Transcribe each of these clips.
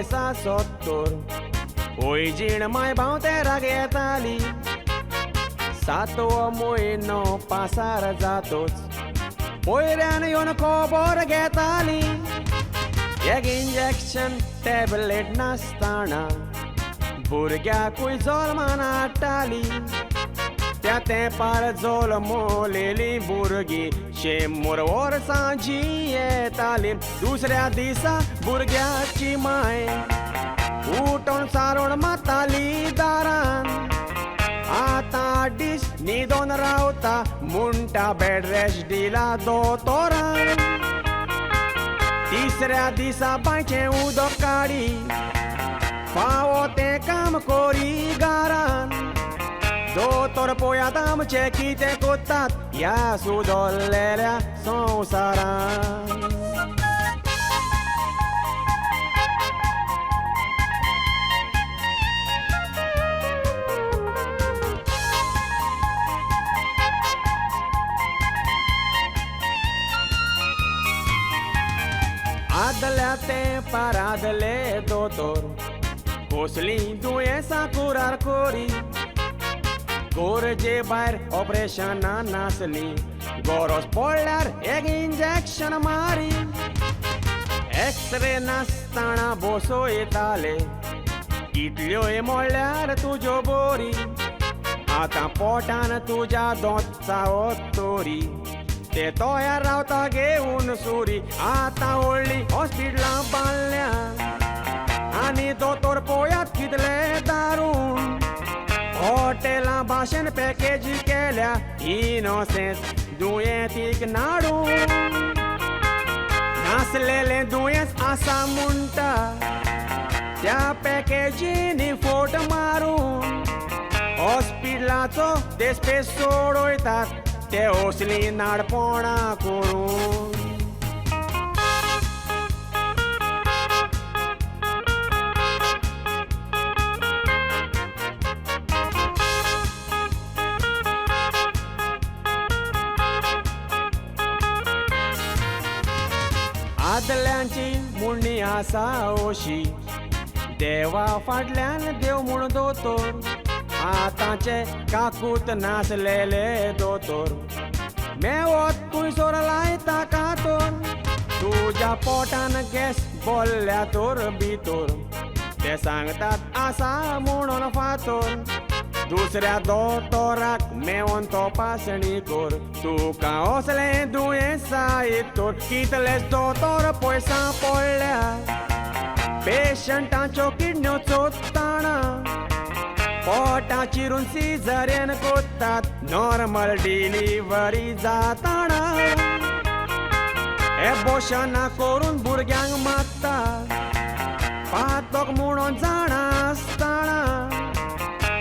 दुयेंस आसत तर होय जीण माय भावतेराक येताली. सातवो म्हयनो पासार जातोच पयऱ्यान येवन खबर घेताली. एक इंजेक्शन टॅबलेट नासतना भुरग्याकूय जल्मान हाडटाली. त्या तेंपार जल्मलेली भुरगीं 100 वर्सां जियेताली. दुसऱ्या दिसा भुरग्याची माय उठोन सारोण मारताली दारान. आतां दीस न्हिदोन रावता म्हणटा बेड रेस्ट दिला दोतोरान. तिसऱ्या दिसा बांयचें उदक काडी फावो तें काम कोरी घरान. दोतोर पळयात आमचें कितें कोत्तात ह्या सुदरलेल्या संवसारान. आदल्या तेंपार आदले दोतोर कसलीं दुयेंसां कुरार कोरी. गरजे भायर ऑपरेशनां नासलीं गरज पडल्यार एक इंजेक्शन मारी. एक्सरे नासतना बसयताले कितल्योय म्हणल्यार तुज्यो बोरी. आतां पोटान तुज्या दोत चावत तोरी ते तयार रावता घेवन सुरी. आतां व्हडलीं हॉस्पिटलां बांदल्या आनी दोतोर पळयात कितले दारूण. हॉटेलां भाशेन पॅकेजी केल्या इनोसेंस दुयेंतीक नाडून. नासलेलें दुयेंस आसा म्हणटा त्या पॅकेजींनी फोट मारून. हॉस्पिटलाचो देसपेस सोडयतात ते असलीं नाडपणां करून. आदल्यांची म्हणणी आसा अशी देवा फाटल्यान देव म्हूण दोतोर. आतांचे काकूत नासलेले दोतोर मेवत थंयसर लायता कातोर. तुज्या पोटान गॅस बोल्ल्या तर भितर ते सांगतात आसा म्हणून फातोर. दुसऱ्या दोतोराक मेवोन तपासणी कर तुका असलें दुयेंस आयत तर. कितलेच दोतोर पयसां पडल्या पेशंटांच्यो किडण्यो चोदताना. पोटां चिरून सिजरेन कोत्तात नॉर्मल डिलिव्हरी जाताना. एबोशनां करून भुरग्यांक मारता पातक म्हणून जाणा आसतना.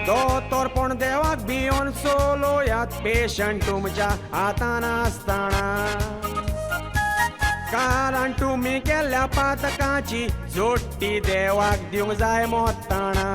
दोतोर पण देवाक भियोन सोलोयात पेशंट तुमच्या हातान आसतना. कारण तुमी केल्ल्या पातकाची जोडटी देवाक दिवंक जाय मोत्ताना.